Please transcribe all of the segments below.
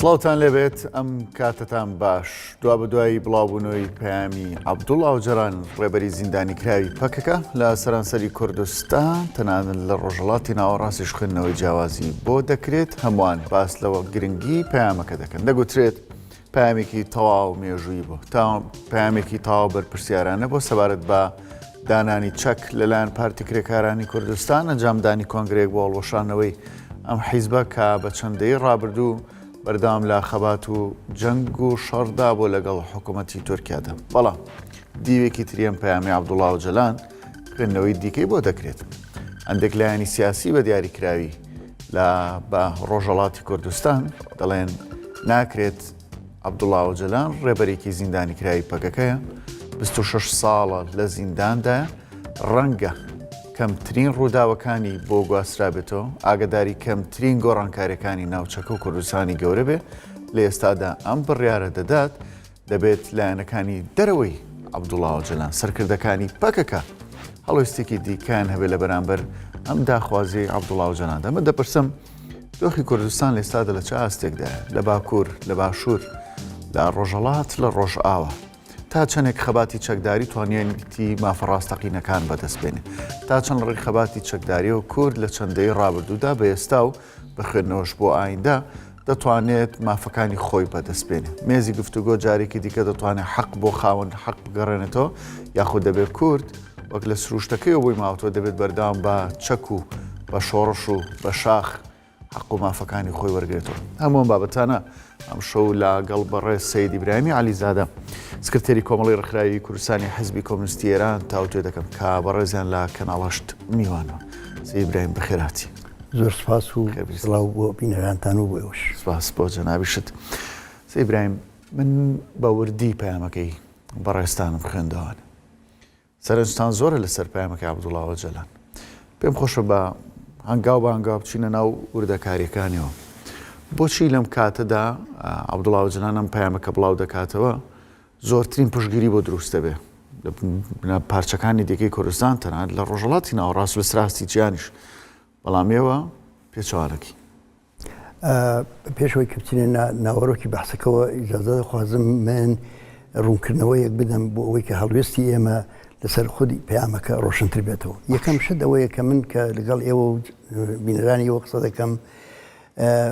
سڵاوتان لێبێت ئەم کاتەتان باش دوا بەدوای بڵاوبوونەوەی پەیامی عەبدوڵا ئۆجەلان ڕێبەری زیندانی کراوی پەکەکە لە سەرانسەری کوردستان تەنانەت لە ڕۆژهەڵاتی ناوەڕاستیش خوێندنەوەی جیاوازی بۆ دەکرێت هەمووان باس لەوە گرنگی پەیامەکە دەکەن دەگوترێت پەیامێکی تەواو مێژووی بوو تا پەیامێکی تەواو بەرپرسیارانە بۆ سەبارەت بە دانانی چەک لەلایەن پارتی کرێکارانی کوردستان ئەنجامدانی کۆنگرەیەک بۆ هەڵوەشانەوەی ئەم حیزبە کە بە چەند دەیەی ڕابردوو بەردەوام لە خەبات و جەنگ و شەڕدا بۆ لەگەڵ حکوومەتی تورکیادا. بەڵام دیوێکی تری ئەم پەیامەی عەبدوڵا ئۆجەلان خوێندنەوەی دیکەی بۆ دەکرێت. هەندێک لایەنی سیاسی بە دیاریکراوی لە بە ڕۆژهەڵاتی کوردستان دەڵێن ناکرێت عەبدوڵا ئۆجەلان ڕێبەرێکی زیندانیکراوی پەکەکەیە، 26 ساڵە لە زینداندایە، ڕەنگە کەمترین ڕووداوەکانی بۆ گواسترابێتەوە، ئاگەداری کەمترین گۆڕانکاریەکانی ناوچەکە و کوردستانی گەورە بێ، لە ئێستادا ئەم بڕیارە دەدات، دەبێت لایەنەکانی دەرەوەی عەبدوڵا ئۆجەلان، سەرکردەکانی پەکەکە هەڵوێستێکی دیکەیان هەبێت لە بەرامبەر ئەم داخوازیەی عەبدوڵا ئۆجەلاندا. من دەپرسم دۆخی کوردستان لە ئێستادا لە چ ئاستێکدایە؟ لە باکوور، لە باشوور، لە ڕۆژهەڵات، لە ڕۆژئاوا؟ تا چەندێک خەباتی چەکداری توانیویەتی مافە ڕاستەقینەکان بەدەست بێنێ؟ تا چەند ڕێی خەباتی چەکداریەوە کورد لە چەند دەیەی ڕابردوودا بە ئێستا و بە خوێندنەوەش بۆ ئایندە دەتوانێت مافەکانی خۆی بەدەست بێنێ؟ مێزی گفتوگۆ جارێکی دیکە دەتوانێت حەق بۆ خاوەن حەق بگەڕێنێتەوە یاخود دەبێت کورد وەک لە سروشتەکەیەوە بۆی ماوەتەوە دەبێت بەردەوام بە چەک و بە شۆڕش و بە شاخ حەق و مافەکانی خۆی وەرگێتەوە. هەموو ئەم بابەتانە ئەمشەو لە گەڵ بەڕێز سەید ئیبراهیمی عەلیزادە سکرتێری کۆمەڵەی ڕێکخراوی کوردستانی حزبی کۆمۆنیستی ئێران تاوتوێ دەکەم کە بەڕێزیان لە کەناڵ هەشت میوانە. سەید ئیبراهیم بەخێرهاتی. زۆر سپاس و سڵاو بۆ بینەرانتان و بۆ ئێوەش. سپاس بۆ جەنابیشت. سەید ئیبراهیم من بە وردی پەیامەکەی بەڕێزتانم خوێندەوە. سەرنجتان زۆرە لەسەر پەیامەکەی عەبدوڵا ئۆجەلان. پێم خۆشە بە هەنگاو بە هەنگاو بچینە ناو وردەکارییەکانیەوە. بۆچی لەم کاتەدا عەبدوڵا ئۆجەلان ئەم پەیامە کە بڵاو دەکاتەوە زۆرترین پشتگیری بۆ دروست دەبێ لە پارچەکانی دیکەی کوردستان تەنانەت لە ڕۆژهەڵاتی ناوەڕاست و لە سەر ئاستی جیهانیش بەڵام ئێوە پێچەوانەکەی. پێش ئەوەی کە بچینە ناوەرۆکی بەحسەکەوە ئیجازە دەخوازم من ڕوونکردنەوەیەک بدەم بۆ ئەوەی کە هەڵوێستی ئێمە لەسەر خودی پەیامەکە ڕۆشنتر بێتەوە. یەکەم شت ئەوەیە کە من کە لەگەڵ ئێوە و بینەرانی ئێوە قسە دەکەم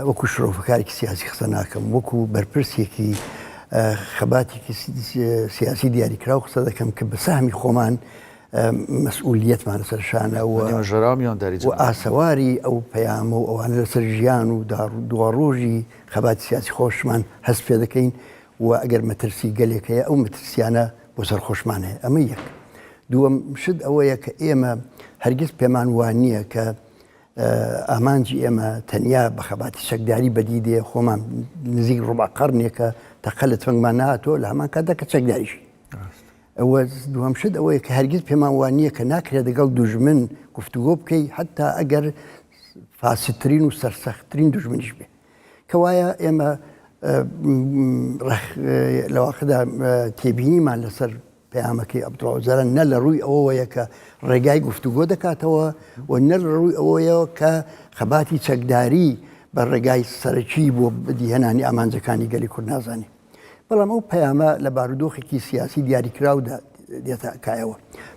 وەکو شرۆڤەکارێکی سیاسی قسە ناکەم، وەکو بەرپرسێکی خەباتێکی سیاسی دیاریکراو قسە دەکەم کە بە سەهمی خۆمان مەسئولیەتمان لەسەر شانە و و ئاسەواری ئەو پەیامە و ئەوانە لەسەر ژیان و دواڕۆژی خەباتی سیاسی خۆشمان هەست پێ دەکەین و ئەگەر مەترسی گەلێک هەیە ئەو مەترسیانە بۆ سەر خۆشمان هەیە ئەمە یەک دووەم شت ئەوەیە کە ئێمە هەرگیز پێمان وان نییە کە ئامانجی ئێمە تەنیا بە خەباتی چەکداری بەدی دێ خۆمان نزیک ڕوبع قەرنێکە تەقە لە تفەنگمان نهاتووە لە هەمان کاتدا کە چەکداریشی ئەوە دووەم شت ئەوەیە کە هەرگیز پێمان وا نییە کە ناکرێت لەگەڵ دوژمن گفتوگۆ بکەی حتا ئەگەر فاسدترین و سەرسەختترین دوژمنیش بێ کەوایە ئێمە لە واقعدا تێبینیمان لەسەر پەیامەکەی عەبدوڵا ئۆجالان نە لە ڕووی ئەوەیە کە ڕێگای گفتوگۆ دەکاتەوە و نە لە ڕووی ئەوەیە کە خەباتی چەکداری بە ڕێگای سەرەکی بۆ بەدیهێنانی ئامانجەکانی گەلی کورد نازانێ. بەڵام ئەو پەیامە لە بارودۆخێکی سیاسی دیاریکراودا دێتە کایەوە.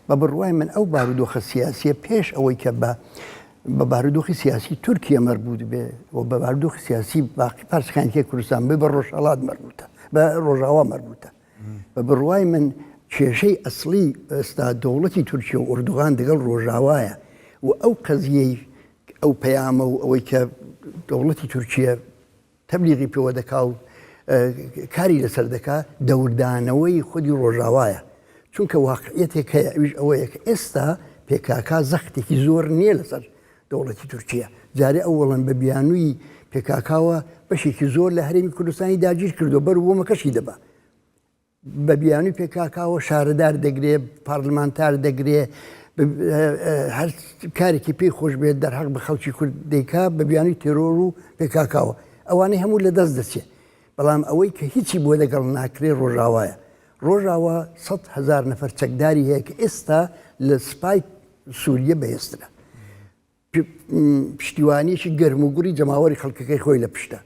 بە بڕوای من ئەو بارودۆخە سیاسیە پێش ئەوەی کە بە بە بارودۆخی سیاسی تورکیە مەربوط بێ و بە بارودۆخی سیاسی باقی پارچەکانی تری کوردستان بێ بە ڕۆژهەڵات مەربوتە بە ڕۆژاوا مەربوتە. بە بڕوای من کێشەی ئەسڵی ئێستا دەوڵەتی تورکیە و ئۆردوغان دەگەڵ ڕۆژاوایە و ئەو قەزیەی ئەو پەیامە و ئەوەی کە دەوڵەتی تورکیە تەبلیغی پێوە دەکا و کاری لەسەر دەکا دەوردانەوەی خودی ڕۆژاوایە چونکە واقعیەتێک هەیە ئەویش ئەوەیە کە ئێستا پێکاکا زەختێکی زۆر نییە لەسەر دەوڵەتی تورکیا جارێ ئەوەڵەن بە بیانووی پێکاکاوە بەشێکی زۆر لە هەرێمی کوردستانی داگیر کردو بەر بۆمەکەشی دەبا بە بیانووی پێکاکاوە شارەدار دەگرێ، پارلمانتار دەگرێ، هەر کارێکی پێی خۆش بێت دەرحەق بە خەڵکی کورد دەیکا بە بیانووی تێرۆر و پێکاکاوە. ئەوانەی هەموو لە دەست دەچێ. بەڵام ئەوەی کە هیچی بۆ لەگەڵ ناکرێ ڕۆژاوایە. ڕۆژاوا 100,000 نەفەر چەکداری هەیە کە ئێستا لە سپای سووریە بەهێزترە. پشتیوانیەکی گەرم و گوڕی جەماوەری خەڵکەکەی خۆی لە پشتە.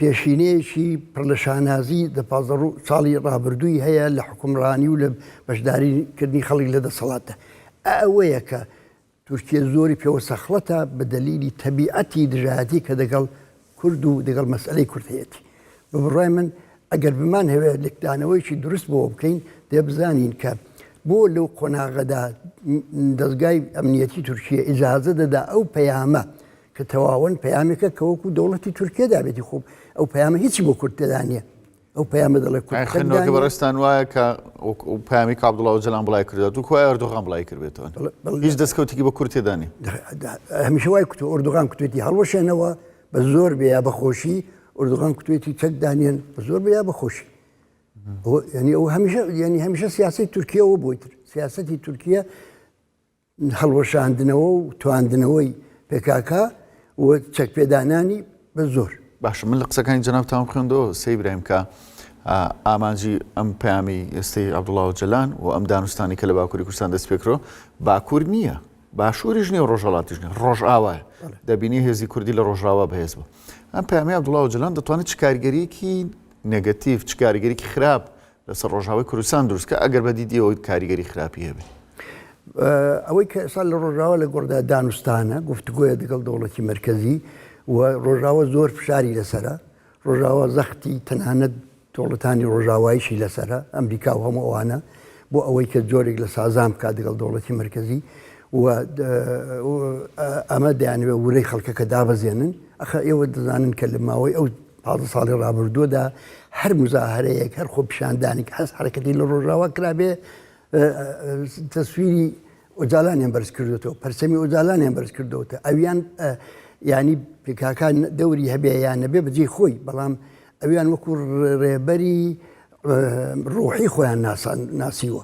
پێشینەیەکی پڕ لە شانازی دە 15 ساڵی ڕابردووی هەیە لە حکومڕانی و لە بەشداری کردنی خەڵک لە دەسەڵاتدا. ئەوەیە کە تورکیە زۆری پێوە سەخڵەتە بە دەلیلی تەبیعەتی دژایەتی کە دەگەڵ کورد و دەگەڵ مەسئەلەی کورد هەیەتی. بە بڕوای من ئەگەر بمانهەوێ لێکدانەوەیەکی دروست بۆ بکەین دەبێ بزانین کە بۆ لەو قۆناغەدا دەزگای ئەمنیەتی تورکیە ئیجازە دەدا ئەو پەیامە کە تەواوەن پەیامێکە کە وەکو دەوڵەتی تورکیە دابێتی خۆ ئەو پەیامە هیچی بۆ کورد تێدا نییە. ئەو پەیامە دەڵێ کورد ئایا خوێندنەوەکە بەڕێزتان وایە کە پەیامی کە عەبدوڵا ئۆجەلان بڵای کردووە تو کوایە ئەردۆغان بڵای کردبێتەوە هیچ دەستکەوتێکی بە کورد تێدا نییە هەمیشە وای کوتووە ئۆردوغان کوتێتی هەڵوەشێنەوە بە زۆر بێ یا بە خۆشی ئۆردوغان کوتێتی چەک دانێن بە زۆر بێ یا بە خۆشی ینی ئەو هەمیشە ینی هەمیشە سیاسی تورکیەوە بۆی تر سیاستی تورکیە هەڵوەشاندنەوە و تواندنەوەی پکک و چەکپێدانانی بە زۆر. باشە من لە قسەکانی جەنابتان خوێندەوە سەی برایم کە ئامانجی ئەم پەیامی ئێستەی عەبدوڵا ئۆجەلان و ئەم دانوستانی کە لە باکووری کوردستان دەست پێکرۆ باکوور نییە باشووریش نییە و ڕۆژهەڵاتیش نییە ڕۆژئاوایە دەبینی هێزی کوردی لە ڕۆژئاوا بەهێز بوو ئەم پەیامی عەبدوڵا ئۆجەلان دەتوانێت چ کاریگەریەکی نێگەتیڤ چ کاریگەریکی خراپ لەسەر ڕۆژئاوای کوردستان دروست کە ئەگەر بە دیدی ئەوەی کاریگەری خراپی هەبێ. ئەوەی کە ئێستا لە ڕۆژاوا لە گۆڕدا دانوستانە، گفتوگۆیە دەگەڵ دەوڵەتی مەرکەزی و ڕۆژاوا زۆر فشاری لەسەرە، ڕۆژاوا زەختی تەنانەت دەوڵەتانی ڕۆژاواییشی لەسەرە، ئەمریکا و هەموو ئەوانە بۆ ئەوەی کە جۆرێک لە سازان بکات دەگەڵ دەوڵەتی مەرکەزی و ئەمە دەیانەوێت ورەی خەڵکەکە دابەزێنن. ئەخە ئێوە دەزانن کە لە ماوەی ئەو 15 ساڵی ڕابردووەدا هەر مزاهرەیەک هەر خۆپیشاندانێک هەست حرەکەتی لە ڕۆژاوا کرابێ تەسویری ئۆجالانیان بەرز کردوێتەوە پەرچەمی ئۆجالانیان بەرز کردوێتە ئەویان ینی پێکاکان دەوری هەبێ یان نەبێ بەجێ خۆی بەڵام ئەویان وەکو ڕێبەری ڕۆحی خۆیان ناسیوە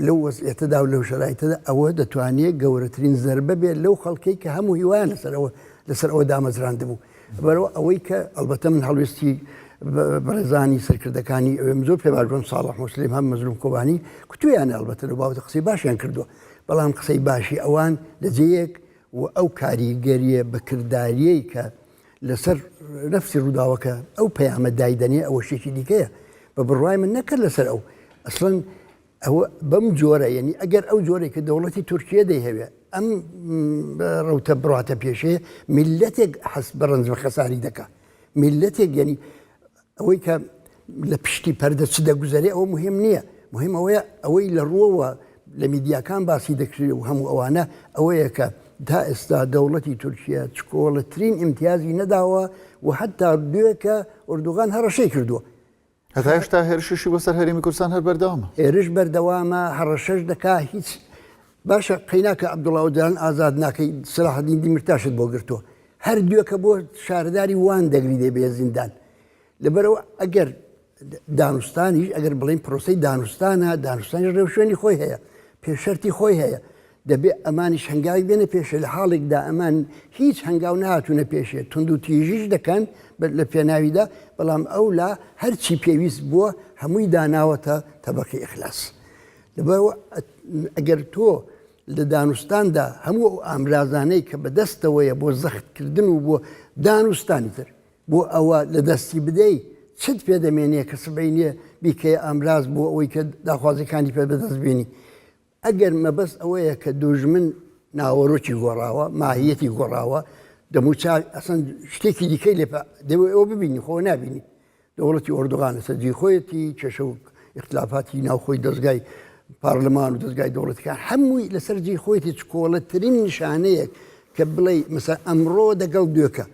لەو وەزعیەتەدا و لەو شەرایتەدا ئەوە دەتوانێت گەورەترین زەربە بێت لەو خەڵکەی کە هەموو هیوایان لەسەرەوە لەسەر ئەوە دامەزراندبوو بەرەوە ئەوەی کە ئەلبەتە من هەڵوێستی بەڕێزانی سەرکردەکانی ئەوێم زۆر پێ باش بم ساڵح مسلیم هەم مەزلوم کۆبانی کوتویان ئەلبەتە لە باوەتە قسەی باشیان کردووە بەڵام قسەی باشی ئەوان لە جێیەک و ئەو کاریگەریە بەکرداریەی کە لەسەر نەفسی ڕووداوەکە ئەو پەیامە دایدەنێ ئەوە شتێکی دیکەیە بە بڕوای من نەکرد لەسەر ئەو ئەسڵەن ئەوە بەم جۆرە یعنی ئەگەر ئەو جۆرێک کە دەوڵەتی تورکیە دەیهەوێ ئەم ڕوتە بڕاتە پێشێ میلەتێک حەس بە ڕەنج بە خەساری دەکا میلەتێک یعنی ئەوەی کە لە پشتی پەردە چ دەگوزەرێ ئەوە مهم نییە، مهم ئەوەیە ئەوەی لە ڕووەوە لە میدیاکان باسی دەکرێ و هەموو ئەوانە ئەوەیە کە تا ئێستا دەوڵەتی تورکیە چکۆڵەترین ئیمتیازی نەداوە و حەتا دوێکە ئۆردوغان هەڕەشەی کردووە. هەتا هێشتا هێرشیشی بۆ سەر هەرێمی کوردستان هەر بەردەوامە. هێرش بەردەوامە، هەڕەشەش دەکا، هیچ باشە قەیناکە عەبدوڵا ئۆجالان ئازاد ناکەی سەلاحەدین دیمیرتاشت بۆ گرتووە هەر دوێکە بۆ شارەداری وان دەگری دەبێ زیندان لەبەرئەوە ئەگەر دانوستانیش ئەگەر بڵێین پرۆسەی دانوستانە، دانوستانیش ڕێوشوێنی خۆی هەیە، پێشەرتی خۆی هەیە، دەبێ ئەمانیش هەنگاوی بێنە پێشێ، لە حاڵێکدا ئەمان هیچ هەنگاو نەهاتوونە پێشێ، توندوتیژیش دەکەن لە پێناویدا، بەڵام ئەولا هەرچی پێویست بووە هەمووی داناوەتە تەبەقی ئیخلاس. لەبەرئەوە ئەگەر تۆ لە دانوستاندا هەموو ئەو ئامرازانەی کە بەدەستەوەیە بۆ زەختکردن و بۆ دانوستانی تر، بۆ ئەوە لە دەستی بدەی چت پێ دەمێنێ کە سبەینێ بیکەیە ئامراز بۆ ئەوەی کە داخوازیەکانی پێ بەدەست بێنی؟ ئەگەر مەبەست ئەوەیە کە دوژمن ناوەرۆکی گۆڕاوە، ماهیەتی گۆڕاوە، دەموچاوی ئەسڵەن شتێکی دیکەی لێ دەبێ ئەوە ببینی خۆ نابینی. دەوڵەتی ئۆردوغان لەسەر جێی خۆیەتی، کێشە و ئیختلافاتی ناوخۆی دەزگای پارلمان و دەزگای دەوڵەتەکان هەمووی لەسەر جێی خۆیەتی، چکۆڵەترین نیشانەیەک کە بڵێی مەسەلەن ئەمڕۆ دەگەڵ دوێکە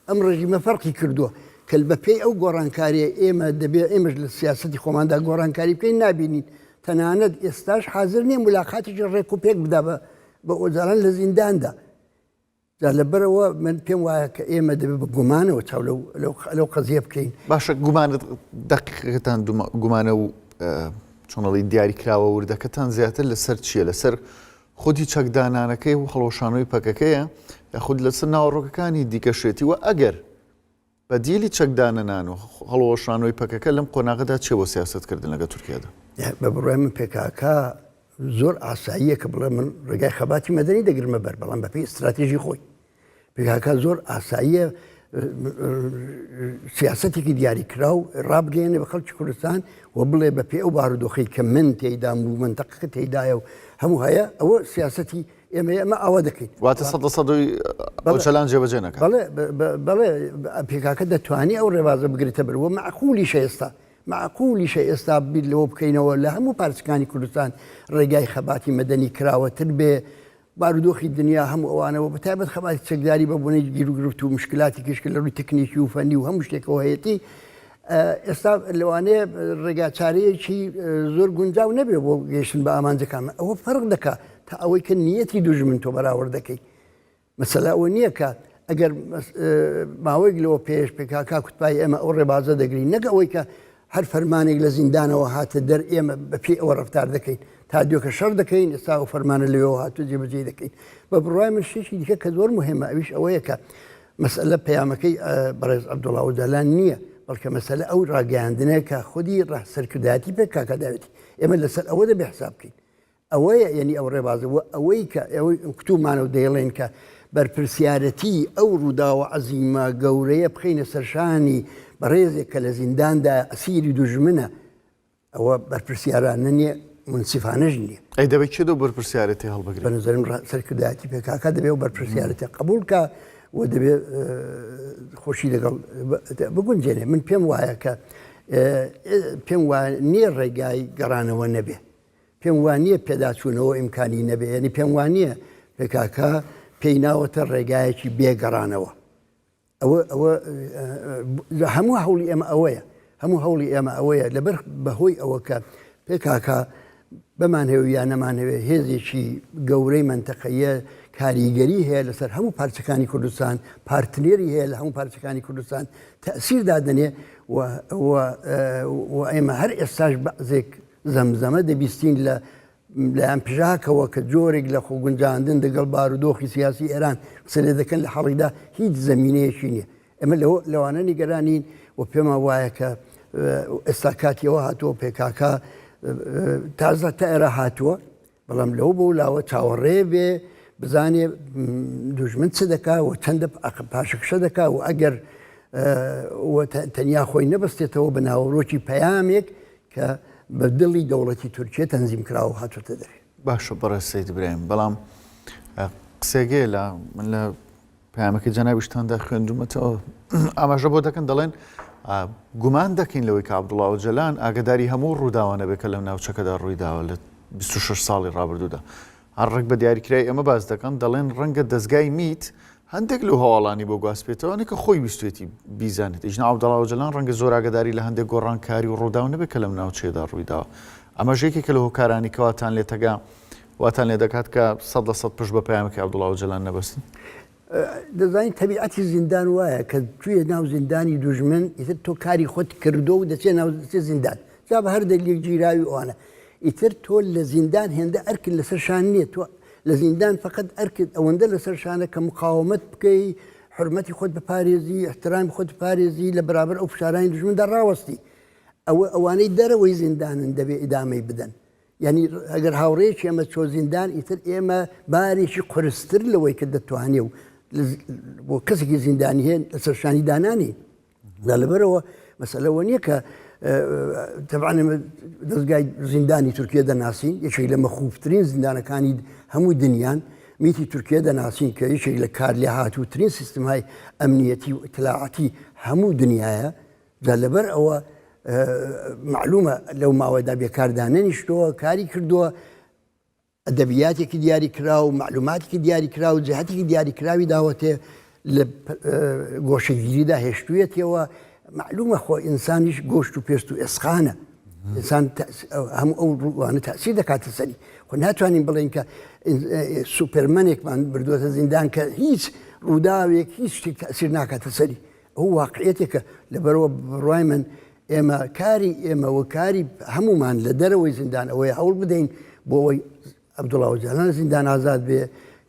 ئەم ڕژیمە فەرقی کردووە کە بە پێی ئەو گۆڕانکاریە ئێمە دەبێ ئێمەش لە سیاسەتی خۆماندا گۆڕانکاری بکەین نابینین تەنانەت ئێستاش حازر نییە ملاقاتێکی ڕێک و پێک بدا بە بە ئۆجالان لە زینداندا جا لەبەرەوە من پێم وایە کە ئێمە دەبێ بە گومانەوە چاو لەو لەو قەزیە بکەین. باشە گومانت دەقیقەکەتان گومانە و چۆنەڵی دیاریکراوە وردەکەتان زیاتر لەسەر چییە لەسەر خودی چەکدانانەکەی و هەڵوەشانەوەی پەکەکەیە یاخود لەسەر ناوەڕۆکەکانی دیکەشێتی و ئەگەر بەدیلی چەکدانەنان و هەڵوەشانەوەی پەکەکە لەم قۆناغەدا چیە بۆ سیاسەتکردن لەگەڵ تورکیادا؟ بە بڕوای من پێکاکە زۆر ئاساییە کە بڵێ من ڕێگای خەباتی مەدەنی دەگرمە بەر بەڵام بەپێی ئیستراتیژی خۆی پێکاکە زۆر ئاساییە. سیاسەتێکی دیاریکراو ڕابگەیەنێ بە خەڵکی کوردستان و بڵێ بە پێ ئەو بارودۆخەی کە من تێیدام و مەنتەقەکە تێیدایە و هەموو هەیە ئەوە سیاسەتی ئێمە ئێمە ئەوە دەکەین. واتە سەد لە سەدی ئۆجەلان جێبەجێ نەکات. بەڵێ بەڵێ پێکاکە دەتوانێ ئەو ڕێبازە بگرێتە بەر و مەعقولیشە ئێستا مەعقولیشە ئێستا بیر لەوە بکەینەوە لە هەموو پارچەکانی کوردستان ڕێگای خەباتی مەدەنی کراوەتر بێ بارودۆخی دنیا هەموو ئەوانە و بەتایبەت خەباتی چەکداری بە بۆنەی گیروگرفت و مشکلاتێکیش کە لە ڕووی تەکنیکی و فەنی و هەموو شتێکەوە هەیەتی ئێستا لەوانەیە ڕێگاچارەیەکی زۆر گونجاو نەبێ بۆ گەیشتن بە ئامانجەکان ئەوە فەرق دەکا تا ئەوەی کە نیەتی دوژمن تۆ بەراورد دەکەی مەسەلە ئەوە نییە کە ئەگەر ماوەیەک لەوە پێش پێکاکا کوتپای ئێمە ئەو ڕێبازە دەگرین نەک ئەوەی کە هەر فەرمانێک لە زیندانەوە هاتە دەر ئێمە بەپێی ئەوە ڕەفتار دەکەین تا دوێکە شەڕ دەکەین ئێستا ئەو فەرمانە لەوێوە هاتوو جێبەجێی دەکەین بە بڕوای من شتێکی دیکە کە زۆر مهمە ئەویش ئەوەیە کە مەسئلە پەیامەکەی بەڕێز عەبدوڵا ئۆجالان نییە بەڵکە مەسەلە ئەو ڕاگەیاندنەیە کە خودی ڕە سەرکردایەتی پێکاکە داوێتی ئێمە لەسەر ئەوە دەبێ حساب بکەین ئەوەیە یەنی ئەو ڕێبازە و ئەوەی کە ئەوەی کوتومانە و دەیڵێن کە بەرپرسیارەتی ئەو ڕووداوە عەزیمە گەورەیە بخەینە سەرشانی بەڕێزێک کە لە زینداندا ئەسیری دوژمنە ئەوە بەرپرسیارانە نییە مونسیفانەش نییە. ئەی دەبێ کێ دەو بەرپرسیارێتی هەڵبگرێ؟ بە نەزەرم سەرکردایەتی پێکاکە دەبێ ئەو بەرپرسیارێتیە قبوڵ کا و دەبێ خۆشی لەگەڵ بگونجێنێ. من پێم وایە کە پێم وایە نییە ڕێگای گەڕانەوە نەبێ. پێم وا نییە پێداچوونەوە ئیمکانی نەبێ، یانی پێم وا نییە پێکاکە پێی ناوەتە ڕێگایەکی بێ گەڕانەوە. ئەوە ئەوە هەموو هەوڵی ئێمە ئەوەیە هەموو هەوڵی ئێمە ئەوەیە لەبەر بەهۆی ئەوە کە پێکاکە بمانهەوێ یا نەمانهەوێ هێزێکی گەورەی مەنتەقەیە کاریگەری هەیە لەسەر هەموو پارچەکانی کوردستان پارتنێری هەیە لە هەموو پارچەکانی کوردستان تەسیر دادەنێ و ئێمە هەر ئێستاش بەعزێک زەمزەمە دەبیستین لە لایەن پژاکەوە کە جۆرێک لە خۆگونجاندن دەگەڵ بارودۆخی سیاسی ئێران قسە لێ دەکەن لە حاڵیدا هیچ زەمینەیەکی نییە. ئێمە لەوە لەوانە نیگەرانین و پێمان وایە کە ئێستا کاتی ئەوە هاتووە پێکاکە تازە تا ئێرە هاتووە بەڵام لەو بۆ لاوە چاوەڕێ بێ بزانێ دوژمن چ دەکا و چەندە پاشەکشە دەکا و ئەگەر تەنیا خۆی نەبەستێتەوە بە ناوەڕۆکی پەیامێک کە بە دڵی دەوڵەتی تورکیە تەنزیم کراوە و هاتۆتە دەرێ. باشە بەڕێز سەید برایم بەڵام قسەگەیە لە من لە پەیامەکەی جەنابیشتاندا خوێندومەتەوە ئاماژە بۆ دەکەن دەڵێن گومان دەکەین لەوەی کە عەبدوڵا ئۆجەلان ئاگداری هەموو ڕووداوانە بێت کە لەم ناوچەکەدا ڕوویداوە لە 26 ساڵی ڕابردوودا هەر ڕێک بە دیاریکرای ئەمە باس دەکەن، دەڵێن ڕەنگە دەزگای میت هەندێک لەو هەواڵانی بۆ گواستبێتەوە کە خۆی ویستوێتی بیزانێت. ئیجنا عەبدوڵا ئۆجەلان ڕەنگە زۆر ئاگاداری لە هەندێک گۆڕانکاری و ڕووداو نەبێت کە لەم ناوچەیەدا ڕوویداوە. ئەمەش یەکێکە لە هۆکارانی کە واتان لێ تەگا واتان لێ دەکات کە 100% پشت بە پەیامەکەی عەبدوڵا ئۆجەلان نەبەستن. دەزانین تەبیعەتی زیندان وایە کە چوویە ناو زیندانی دوژمن ئیتر تۆ کاری خۆت کردو و دەچێ ناو دەچێ زیندان جا بە هەر دەلیل گیراوی ئەوانە ئیتر تۆ لە زیندان هێندە ئەرکت لەسەر شان نییە تۆ لە زیندان فقط ئەرکت ئەوەندە لەسەر شانە کە مقاومەت بکەی حرمەتی خۆت بپارێزی احترامی خۆت بپارێزی لە بەرابەر ئەو فشارانی دوژمندا ڕاوەستی ئەوە ئەوانەی دەرەوەی زیندانن دەبێ ئیدامەی بدەن یانی ئەگەر هاوڕێیەکی ئێمە چۆ زیندان ئیتر ئێمە بارێکی قورستر لەوەی کە دەتوانێ و بۆ کەسێکی زیندانی هەیە لەسەر شانی دانانی دا لەبەرەوە مەسەلەوە نییە کە تەبعەن ئێمە دەستگای زیندانی تورکیە دەناسین یەکێک لە مەخوفترین زیندانەکانی هەموو دنیان میتی تورکیە دەناسین کە یەکێک لە کار لێهاتووترین سیستمهای ئەمنیەتی و ئیتلاعاتی هەموو دنیاە جا لەبەر ئەوە مەعلومە لەو ماوەدا بێکار دانەنیشتووە، کاری کردووە، ئەدەبیاتێکی دیاری کرا و مەعلوماتێکی دیاری کرا و جهتێکی دیاری کراوی داوەتێ لە گۆشەگیریدا هێشتوویەتیەوە، مەعلومە خۆ ئینسانیش گۆشت و پێست و ئێسقانە، ئینسان هەموو ئەو ڕووانە تەئسیر دەکاتە سەری، خۆ ناتوانین بڵێین کە سوپەرمەنێکمان بردووەتە زیندان کە هیچ ڕووداوێک هیچ شتێک تەئسیر ناکاتە سەری. ئەو واقعیەتێکە، لەبەرئەوە بڕوای من ئێمە کاری ئێمە و کاری هەموومان لە دەرەوەی زیندان ئەوەیە هەوڵ بدەین بۆ ئەوەی عەبدوڵا ئۆجالان لە زیندان ئازاد بێ،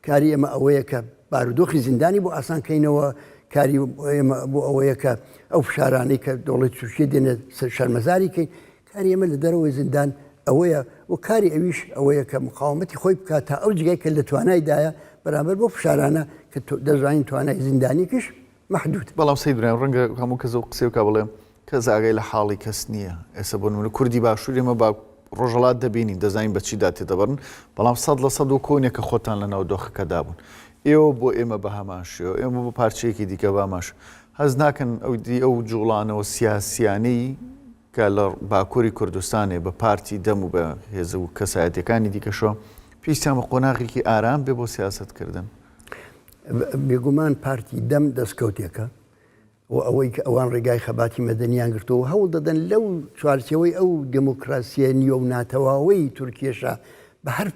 کاری ئێمە ئەوەیە کە بارودۆخی زیندانی بۆ ئاسان کەینەوە، کاری ئێمە بۆ ئەوەیە کە ئەو فشارانەی کە دەوڵەتی تورکیە دێنێت شەرمەزاری کەین، کاری ئێمە لە دەرەوەی زیندان ئەوەیە و کاری ئەویش ئەوەیە کە مقاومەتی خۆی بکات تا ئەو جێگای کە لە توانایدایە بەرامبەر بەو فشارانە کە دەزانین توانای زیندانیکیش. مەحدود. بەڵام سەید برایم ڕەنگە هەموو کەس ئەو قسەیە بکا بڵێ کەس ئاگای لە حاڵی کەس نییە ئێستا بۆ نمونە کوردی باشوور ئێمە با ڕۆژهەڵات دەبینین دەزانین بە چیدا تێدەبڕن بەڵام 100% وەکۆ نیە کە خۆتان لە ناو دۆخەکەدا بوون ئێوە بۆ ئێمە بە هەمان شێوە ئێمە بۆ پارچەیەکی دیکە باماش هەست ناکەن ئەو دی ئەو جوڵانەوە سیاسیانەی کە لە باکووری کوردستانێ بە پارتی دەم و بە هێز و کەسایەتیەکانی دیکەشەوە پێویستیان بە قۆناغێکی ئارام بێ بۆ سیاسەت کردن. بێگومان پارتی دەم دەستکەوتێکە و ئەوەی کە ئەوان ڕێگای خەباتی مەدەنیان گرتووە و هەوڵ دەدەن لەو چوارچێوەی ئەو دێموکراسییە نیوە و ناتەواوەی تورکیەشا بە هەر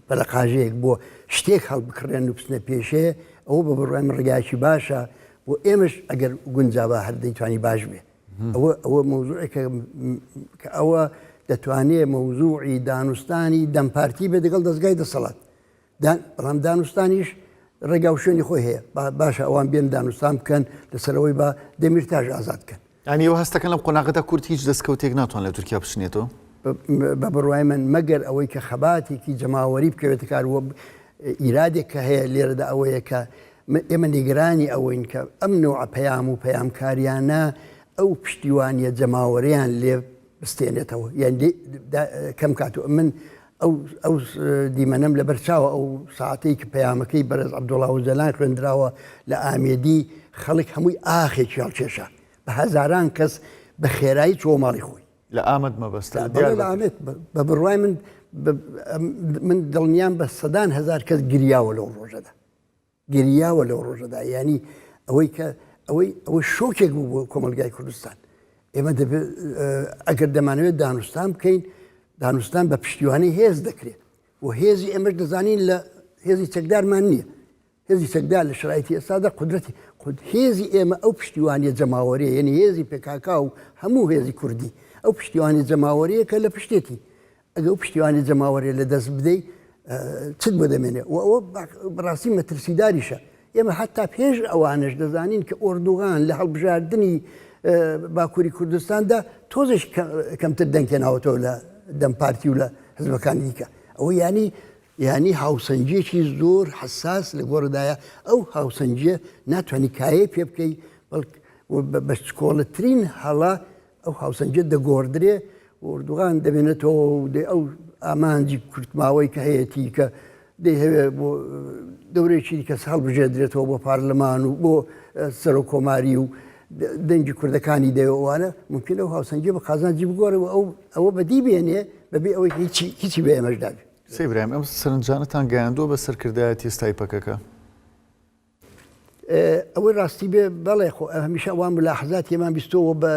پەلەقاژەیەک بۆ شتێک هەڵبکڕێن و بچنە پێشێ، ئەوە بە بڕوای من ڕێگایەکی باشە بۆ ئێمەش ئەگەر گونجابا هەر دەیتوانی باش بێ. ئەوە ئەوە مەوزوعێکە کە ئەوە دەتوانێ مەوزوعی دانوستانی دەم پارتی بێ دەگەڵ دەزگای دەسەڵات. بەڵام دانوستانیش ڕێگا و شوێنی خۆی هەیە باشە ئەوان بێن دانوستان بکەن لەسەرەوەی بە دەمیرتاش ئازاد بکەن. یانی ئێوە هەست دەکەن لەم قۆناغەدا کورد هیچ دەستکەوتێک ناتوانێت لە تورکیا بچنێتەوە؟ بە بڕوای من مەگەر ئەوەی کە خەباتێکی جەماوەری بکەوێتە کار و ئیرادێک کە هەیە لێرەدا ئەوەیە کە ئێمە نیگەرانی ئەوەین کە ئەم نەوعە پەیام و پەیامکاریانە ئەو پشتیوانیە جەماوەریان لێ بستێنێتەوە یان کەم کات و من ئەو ئەو دیمەنەم لەبەر چاوە ئەو ساعتەی کە پەیامەکەی بەرز عەبدوڵا ئۆجەلان خوێندراوە لە ئامێدی خەڵک هەمووی ئاخێکی هەڵکێشا بە هەزاران کەس بە خێرایی چووە ماڵی خۆی. لە ئامەد مەبەستە لە بەڵێ لە دیاربەکر؟ ئامێد بە بڕوای من من دڵنیام بە سەدان هەزار کەس گریاوە لەو ڕۆژەدا. گریاوە لەو ڕۆژەدا یانی ئەوەی کە ئەوەی ئەوە شۆکێک بوو بۆ کۆمەلگای کوردستان ئێمە دەبێت ئەگەر دەمانەوێت دانوستان بکەین دانوستان بە پشتیوانی هێز دەکرێت و هێزی ئێمەش دەزانین لە هێزی چەکدارمان نییە هێزی چەکدار لە شرایتی ئێستادا قدرەتی خود هێزی ئێمە ئەو پشتیوانیە جەماوەریە یعنی هێزی پێکاکا و هەموو هێزی کوردی ئەو پشتیوانی جەماوەریە کە لە پشتێتی ئەگەر ئەو پشتیوانی جەماوەریە لە دەست بدەی چت بۆ دەمێنێ و ئەوە بەڕاستی مەترسیداریشە ئێمە حتا پێش ئەوانش دەزانین کە ئۆردوغان لە هەڵبژاردننی باکووری کوردستاندا تۆزێک کەمتر دەنگێناوەتەوە لە دەم پارتی و لە حزبەکانی دیکە ئەوە ینی ینی هاوسەنگیەکی زۆر حساس لە گۆڕدایە ئەو هاوسەنگیە ناتوانانی کایە پێ بکەی بەڵک بە چکۆڵەترین هەڵە ئەو هاوسەنگیە دەگۆڕدرێ و ئۆردوغان دەمێنێتەوە و دەی ئەو ئامانجی کورتماوەی کە هەیەتی کە دەیهەوێ بۆ دەورێکی کەس هەڵبژێردرێتەوە بۆ پارلەمان و بۆ سەرۆک کۆماری و دەنگی کوردەکانی دەوێوانە ممکنە ئەو هاوسەنگی بە قازانجی بگۆڕێ و ئەو ئەوە بەدی بێنێ بەبێ ئەوەی هیچی هیچی بە ئێمەش دابێ. سەی برایم ئەم سەرنجانەتان گەیاندووە بە سەرکردایەتی ئێستای پەکەکە؟ ئەوەی ڕاستی بێ بەڵێ خۆ هەمیشە ئەوان ملاحزات ئێمان بیستەوە بە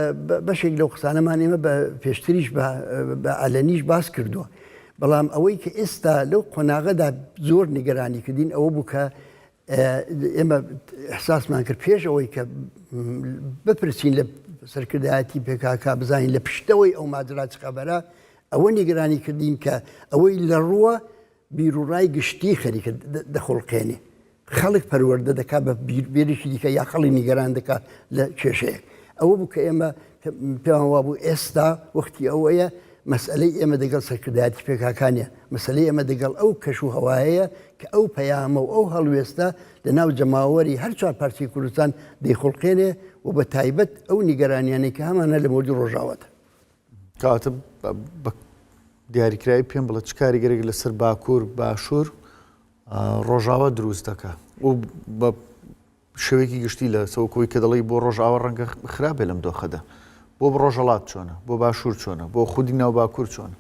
بەشێک لەو قسانەمان ئێمە بە پێشتریش بە عەلەنیش باس کردووە بەڵام ئەوەی کە ئێستا لەو قۆناغەدا زۆر نیگەرانی کردین ئەوە بوو کە ئێمە احساسمان کرد پێش ئەوەی کە بپرسین لە سەرکردایەتی پێکاکە بزانین لە پشتەوەی ئەو ماجرا چ خەبەرە ئەوە نیگەرانی کردین کە ئەوەی لە ڕووە بیروڕای گشتی خەریکە دەخوڵقێنێ، خەڵک پەروەردە دەکا بە بیرێکی دیکە یا خەڵی نیگەران دەکا لە کێشەیەک. ئەوە بوو کە ئێمە پێمان وابوو ئێستا وەختی ئەوەیە مەسئەلەی ئێمە دەگەڵ سەرکردایەتی پێکاکانە، مەسەلەی ئێمە دەگەڵ ئەو کەش و هەوایەیە کە ئەو پەیامە و ئەو هەڵوێستە لە ناو جەماوەری هەر چوار پارچەی کوردستان دەیخوڵقێنێ و بە تایبەت ئەو نیگەرانیانەی کە هەمانە لە مۆردی ڕۆژاوادا. کەواتە بە دیاریکراوی پێم بڵێ چ کاریگەرێک لەسەر باکوور باشوور ڕۆژاوا دروست دەکا و بە شێوەیەکی گشتی لە سەوکۆی کە دەڵی بۆ ڕۆژاوا ڕەنگە خراپێ لەم دۆخەدا بۆ ڕۆژەڵات چۆنە بۆ باشوور چۆنە بۆ خودی ناو باکوور چۆنە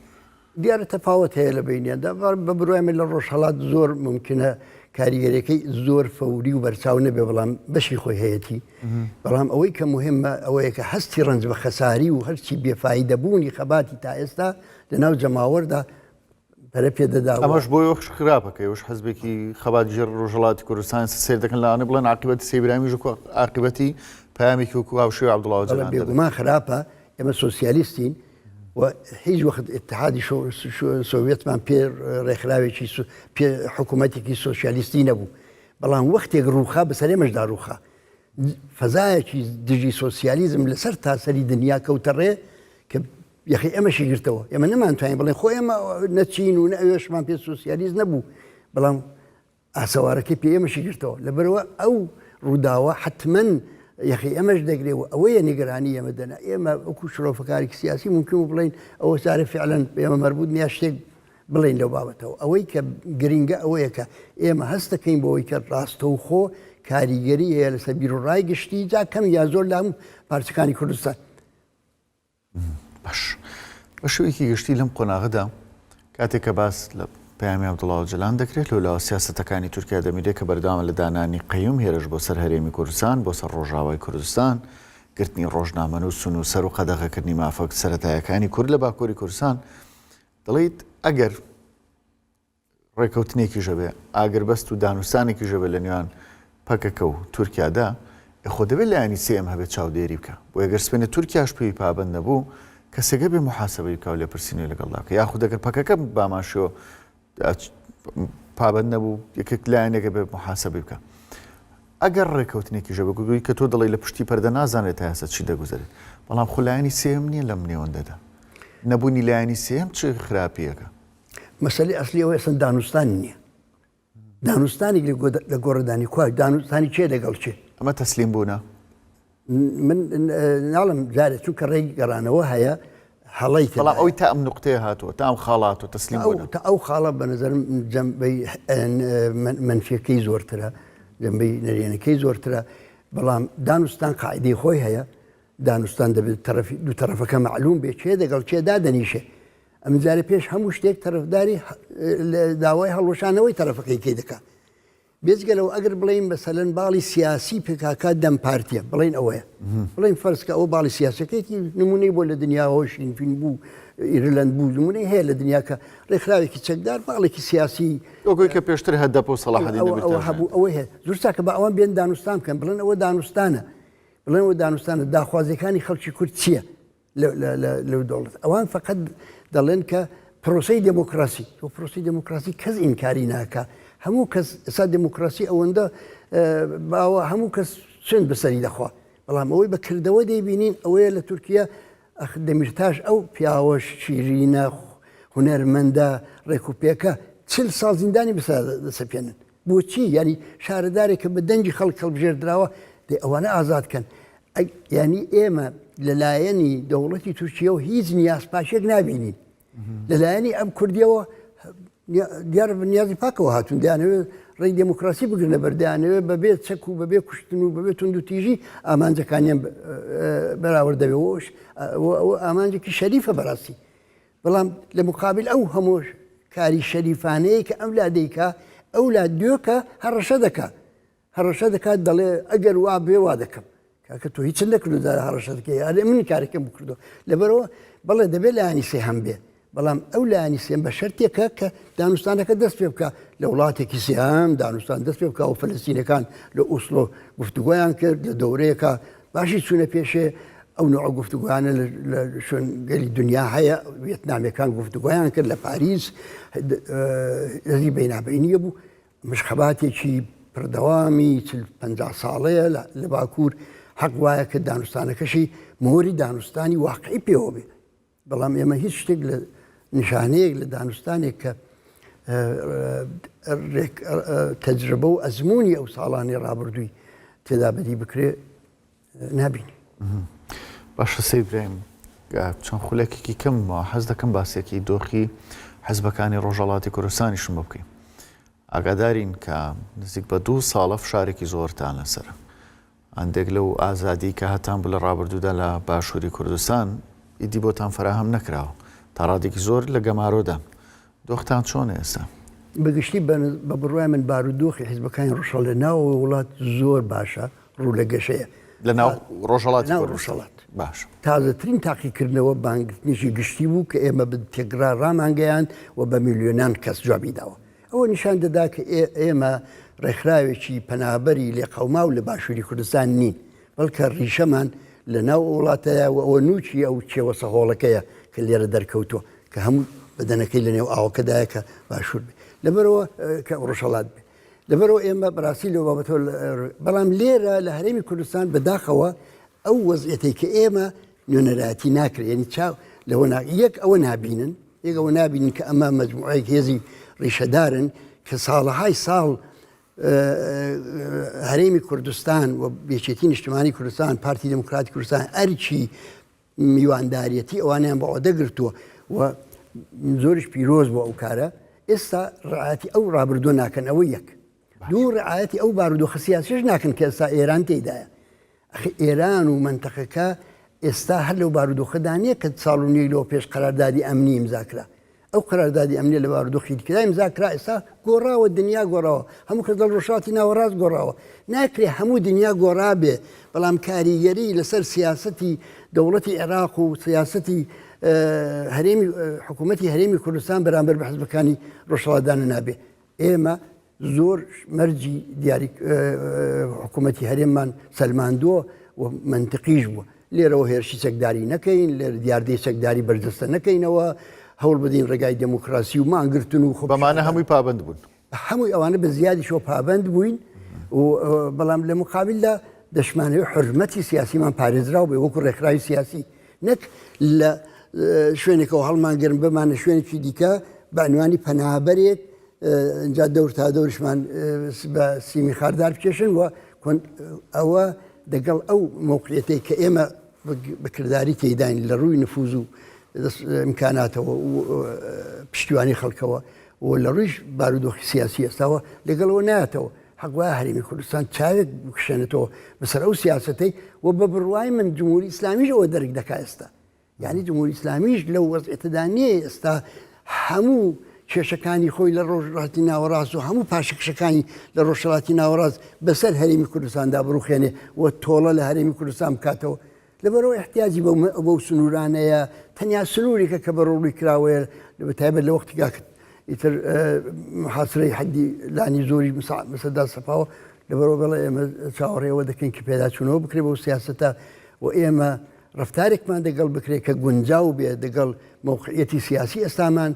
دیارە تەفاوت هەیە لە بینیاندا بە بڕوای من لە ڕۆژهەڵات زۆر ممکنە کاریگەریەکەی زۆر فەوری و بەرچاو نەبێ بەڵام بەشی خۆی هەیەتی بەڵام ئەوەی کە مهمە ئەوەیە کە هەستی ڕەنج بە خەساری و هەرچی بێفایدەبوونی خەباتی تا ئێستا لە ناو جەماوەردا پەرە پێ دەدا ئەمەش بۆی وەخش خراپەکەی وش حزبێکی خەبات ژێر ڕۆژهەڵاتی کوردستان سێر دەکەن لەوانە بڵێن عاقبەتی سەیبرامیش وەکو عاقبەتی پەیامێکی وەکو هاوشێوەی عەبدوڵا ئۆجەلان دەبێت. بێگومان خراپە ئێمە سۆسیالیستین و هیچ وەخت ئیتحادی سۆڤێتمان پێ ڕێکخراوێکی پێ حکوومەتێکی سۆسیالیستی نەبوو بەڵام وەختێک ڕووخا بەسەر ئێمەشدا ڕووخا فەزایەکی دژی سۆسیالیزم لەسەر تاسەری دنیا کەوتە ڕێ کە یەخی ئێمەشی گرتەوە ئێمە نەمانتوانین بڵێن خۆ ئێمە نەچین و نە ئەوێشمان پێ سۆسیالیست نەبوو بەڵام ئاسەوارەکەی پێ ئێمەشی گرتەوە لەبەرئەوە ئەو ڕووداوە حتمما یەخی ئەمەش دەگرێ و ئەوەیە نیگەرانی ئێمە دەنا ئێمە وەکو شرۆفەکارێکی سیاسی ممکن و بڵین ئەوە سارە فعلەن ئێمە مەربوط نیە شتێک بڵێین لەو بابەتەوە. ئەوەی کە گرنگە ئەوەیە کە ئێمە هەست دەکەین بەوەی کە ڕاستەوخۆ کاریگەری هەیە لەسەر بیروڕای گشتی جا کەم یا زۆر لە هەموو پارچەکانی کوردستان. باش بە شێوەیەکی گشتی لەم قۆناغەدا کاتێک کە باس لە پەیامی عەبدوڵا ئۆجەلان دەکرێت لەولاوە سیاسەتەکانی تورکیا دەبینرێت کە بەردەوامە لە دانانی قەیوم هێرش بۆ سەر هەرێمی کوردستان بۆ سەر ڕۆژاوای کوردستان گرتنی ڕۆژنامەنووس و نووسەر و قەدەغەکردنی مافە سەرەتایەکانی کورد لە باکووری کوردستان دەڵێیت ئەگەر ڕێکەوتنێکیش هەبێ، ئاگربەست و دانوستانێکیش هەبێ لە نێوان پەکەکە و تورکیادا، ئێ خۆ دەبێت لایەنی سێیەم هەبێت چاودێری بکا. بۆیە گەر سبەینێ تورکیاش پێی پابەند نەبوو، کەسێک هەبێ موحاسەبەی بکا و لێپرسینەوەی لەگەڵدا بکا. یاخود ئەگەر پەکەکە بامانشێوە پابەند نەبوو، یەکێک لایەنێک هەبێ موحاسەبەی بکا. ئەگەر ڕێکەوتنێکیش هەبێ، گوگوی کە تۆ دەڵێی لە پشتی پەردە نازانرێت تا ئێستا چی دەگوزەرێت، بەڵام خۆ لایەنی سێیەم نییە لەم نێوەندەدا. نەبوونی لایەنی سێیەم چ خراپییەکە؟ مەسەلەی ئەسلی ئەوەیە ئەسڵەن دانوستان نییە. دانوستانێک لە گۆڕدانی کوا دانوستانی کێ لەگەڵ کێ؟ ئەمە تەسلیم بوونە؟ من ناڵم جارێ چونکە ڕێی گەڕانەوە هەیە هەڵەی تێدایە. بەڵام ئەوەی تا ئەم نوقتەیە هاتووە، تا ئەم خاڵە هاتووە تەسلیم بوونە. تا ئەو خاڵە بە نەزەرم جەنبەی مەنفیەکەی زۆرترە، جەنبەی نەرێنەکەی زۆرترە، بەڵام دانوستان قاعدەی خۆی هەیە، دانوستان دەبێت تەرەفی دوو تەرەفەکە مەعلوم بێ کێ دەگەڵ کێ دادەنیشێ. ئەم جارێ پێش هەموو شتێک تەرەفداری داوای هەڵوەشانەوەی تەرەفەکەی کەی دەکا. بێجگە لەوە ئەگەر بڵێین مەسەلەن باڵی سیاسی پکاکا دەم پارتیە بڵێین ئەوەیە بڵێین فەرز کە ئەوە باڵی سیاسەکەیەتی نمونەی بۆ لە دنیاوە شینفین بوو ئیرلەند بوو نمونەی هەیە لە دنیا کە ڕێکخراوێکی چەکدار باڵێکی سیاسی وەکوی کە پێشتر هەدەپە و سەڵاحەدین ئەوە هەبوو ئەوە هەیە زۆر چاکە بە ئەوان بێن دانوستان بکەن بڵێن ئەوە دانوستانە بڵێن ئەوە دانوستانە داخوازیەکانی خەڵکی کورد چییە لەو دەوڵەت ئەوان فقط دەڵێن کە پرۆسەی دێموکراسی و پرۆسی دێموکراسی کەس ئینکاری ناکە هەموو کەس ئێستا دێموکراسی ئەوەندە باوە هەموو کەس چند بەسەری دەخوا بەڵام ئەوەی بە کردەوە دەیبینین ئەوەیە لە تورکیا ئەخ دەمیرتاش ئەو پیاوە شیرینە هونەرمەندە ڕێکوپێکە چل ساڵ زیندانی بەسەر دەسەپێنن بۆچی یانی شارەدارێک کە بە دەنگی خەڵک هەڵبژێردراوە دەی ئەوانە ئازاد کەن ینی ئێمە لەلایەنی دەوڵەتی تورکیەوە هیچ نیازپاکێک نابینین لەلایەنی ئەم کوردیەوە دیار نیازی پاکەوە هاتون دەیانەوێت ڕێی دێموکراسی بگرنە بەردەیانەوێت بەبێ چەک و بەبێ کوشتن و بەبێ تونند و تیژی ئامانجەکانیان بەراورد دەبێت ئامانجێکی شەریفە بەڕاستی بەڵام لە مقابل ئەو هەموو کاری شەریفانەیە کە ئەم لا دەیکا ئەو لا دوێکە هەڕەشە دەکا هەڕەشە دەکات دەڵێ ئەگەر وا بێ وا دەکەم کاکە تۆ هیچ نەکردو دارە هەڕەشە دەکەی ئەرێ من کارەکەم بکردو لەبەرەوە بەڵێ دەبێت لایەنی سێهەم بێ بەڵام ئەو لایەنی سێم بە شەرتێکە کە دانوستانەکە دەست پێ بکە لە وڵاتێکی سێهەم دانوستان دەست پێ بکە و فلستینەکان لە ئوسلۆ گفتوگۆیان کرد لە دەورەیەکە باشی چوونە پێشێ، ئەو نوعە گفتوگۆیانە لە شوێنگەلی دنیا هەیە، ڤێتنامیەکان گفتوگۆیان کرد لە پاریس، هێزی بەینابەینیە بوو، ئەمەش خەباتێکی پردەوامی 40 ساڵەیە لە باکوور، حەق وایە کە دانوستانەکەشی مۆری دانوستانی واقعی پێوە بێ. بەڵام ئێمە هیچ شتێک لە نیشانەیەک لە دانوستانێک کە تەجربە و ئەزمموی ئەو ساڵانی ڕابردووی تێدا بەدی بکرێ نابینی. باشە سەی برایم چەند خولەکێکی کەم حەز دەکەم باسێکی دۆخی حزبەکانی ڕۆژهەڵاتی کوردستانیشم بۆ بکەین ئاگادارین کە نزیک بە دوو ساڵە فشارێکی زۆرتان لەسەرە هەندێک لەو ئازادی کە هەتان بوو لە ڕابردوودا لە باشووری کوردستان ئیدی بۆتان فەراهەم نەکراوە، تا ڕادێکی زۆر لە گەمارۆدان. دۆختان چۆنە ئێستا؟ بە گشتی بە بڕوای من بارودۆخی حیزبەکانی ڕۆژهەڵات لە ناوەوەی وڵات زۆر باشە، ڕوو لە گەشەیە. لە ناو ڕۆژهەڵاتی کوردستان؟ ڕۆژهەڵات. باشە. تازەترین تاقیکردنەوە بانگکردنێکی گشتی بوو کە ئێمە بە تێکڕا ڕامانگەیاند و بە میلیۆنان کەس جوابی داوە. ئەوە نیشان دەدا کە ئێمە ڕێکخراوێکی پەنابەری لێقەوماو لە باشووری کوردستان نین، بەڵکە ڕیشەمان لە ناو ئەو وڵاتەیە و ئەوە نووکی ئەو کێوە سەهۆڵەکەیە کە لێرە دەرکەوتووە کە هەموو بەدەنەکەی لە نێو ئاوەکەدایە کە باشوور بێ لەبەرەوە کە ڕۆژهەڵات بێ لەبەرەوە ئێمە بەڕاستی لەو بابەتەوە بەڵام لێرە لە هەرێمی کوردستان بەداخەوە ئەو وەزعیەتەی کە ئێمە نوێنەرایەتی ناکرێت یعنی چاو لەوە یەک ئەوە نابینن یەک ئەوە نابینن کە ئەمە مەجموعەیەک هێزی ڕیشەدارن کە ساڵەهای ساڵ. هەرێمی کوردستان و یەکێتی نیشتمانی کوردستان پارتی دموکراتی کوردستان ئەرکی میوانداریەتی ئەوانیان بە عۆدە گرتووە و زۆریش پیرۆز بۆ ئەو کارە ئێستا ڕعاەتی ئەو ڕابردووە ناکەن ئەوە یەک دوو ڕعاەتی ئەو بارودۆخە سیاسیش ناکەن کە ئێستا ئێران تێدایە ئەخی ئێران و مەنتەقەکە ئێستا هەر لەو بارودۆخەدا نییە کە ساڵ و نیو لەوە پێش قەراردادی ئەمنی ئیمزا کرا. ئەو قەراردادی ئەمنیە لە بارودۆخی دیکەدا ئیمزا کرا، ئێستا گۆڕاوە، دنیا گۆڕاوە، هەموو کەس لە ڕۆژهەڵاتی ناوەڕاست گۆڕاوە. ناکرێ هەموو دنیا گۆڕابێ، بەڵام کاریگەری لەسەر سیاسەتی دەوڵەتی عێراق و سیاسەتی هەرێمی حکوومەتی هەرێمی کوردستان بەرامبەر بە حزبەکانی ڕۆژهەڵات دانەنابێ. ئێمە زۆر مەرجی دیاری حکوومەتی هەرێممان سەلماندووە و مەنتقیش بووە لێرەوە هێرشی چەکداری نەکەین لێر دیاردەی چەکداری بەرجەستە نەکەینەوە هەوڵ بدەین ڕێگای دێموکراسی و مانگرتن و بەمانە هەمووی پابند بوون هەمووی ئەوانە بە زیادیشەوە پابند بووین و بەڵام لە مقابلدا دەشمانەوەی حرمەتی سیاسیمان پارێزراو بێ وەکو ڕێکخراوی سیاسی نەک لە شوێنێکەوە هەڵمانگرن بمانە شوێنێکی دیکە بە عنوانی پەنابەرێک ئینجا دەور تا دەورشمان بە سیمی خاردار بکێشن و ئەوە دەگەڵ ئەو مۆقعەتەی کە ئێمە بەکردداری تێداین لە ڕووی نفوز و ئیمکاناتەوە و پشتیوانی خەڵکەوە و لە ڕووی بارودۆخی سیاسی ئێستاوە لەگەڵەوە ناتەوە حەق وایە هەرێمی کوردستان چاوێک بکشێنێتەوە بەسەر ئەو سیاسەتەی و بە بڕوای من جمهوری ئیسلامیش ئەوە دەرک دەکا ئێستا یعنی جمهوری ئیسلامیش لەو وەزعێتەدا نییە ئێستا هەموو کێشەکانی خۆی لە ڕۆژهەڵاتی ناوەڕاست و هەموو پاشەکشەکانی لە ڕۆژهەڵاتی ناوەڕاست بەسەر هەرێمی کوردستاندا بڕوخێنێ و تۆڵە لە هەرێمی کوردستان بکاتەوە لەبەرئەوە ئیحتیاجی بەو سنوورانەیە، تەنیا سنوورێکە کە بەڕووڕووی کراوەیە، بەتایبەت لە وەختیگا کە ئیتر محاسرەی حەدی لانی زۆری بەسەردا سەپاوە، لەبەرئەوە بەڵێ ئێمە چاوەڕێی ئەوە دەکەین کە پێداچوونەوە بکرێت بەو سیاسەتە و ئێمە ڕەفتارێکمان دەگەڵ بکرێت کە گونجاو بێت دەگەڵ مەوقعیەتی سیاسی ئێستامان،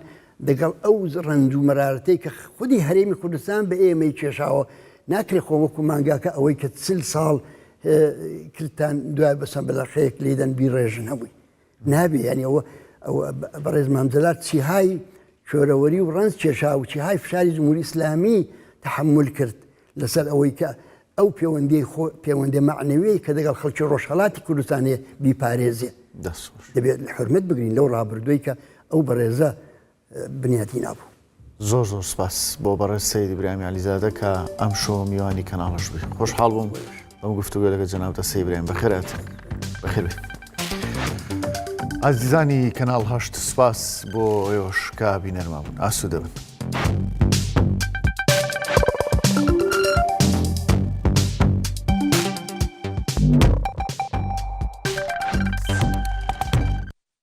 دەگەڵ ئەو ڕەنج و مەرارەتەی کە خودی هەرێمی کوردستان بە ئێمەی کێشاوە، ناکرێت خۆ وەکو مانگاکە ئەوەی کە 40 ساڵ کردتان دوای بە سەمبەلەقەیەک لێدەن بیڕێژن هەمووی نابێ یعنی ئەوە ئەوە بەڕێز مام جەلال چیهای چۆرەوەری و ڕەنج کێشا و چیهای فشاری جمهوری ئیسلامی تحمل کرد لەسەر ئەوەی کە ئەو پەیوەندی خۆ پەیوەندی مەعنەویەی کە دەگەڵ خەڵکی ڕۆژهەڵاتی کوردستان هەیە بیپارێزێ دەبێت حرمەت بگرین لەو ڕابردووی کە ئەو بەڕێزە بنیاتی نابوو. زۆر زۆر سپاس بۆ بەڕێز سەید ئیبراهیم عەلیزادە کە ئەمشەو میوانی کەناڵەش بووی. خۆشحاڵ بووم بەم گفتوگۆ لەگەڵ جەنابتە سەید ئیبراهیم. بەخێرهاتن. بەخێر بێی. ئازیزانی کەناڵ هەشت سپاس بۆ ئێوەش کە بینەرمان بوون. ئاسوودە بن.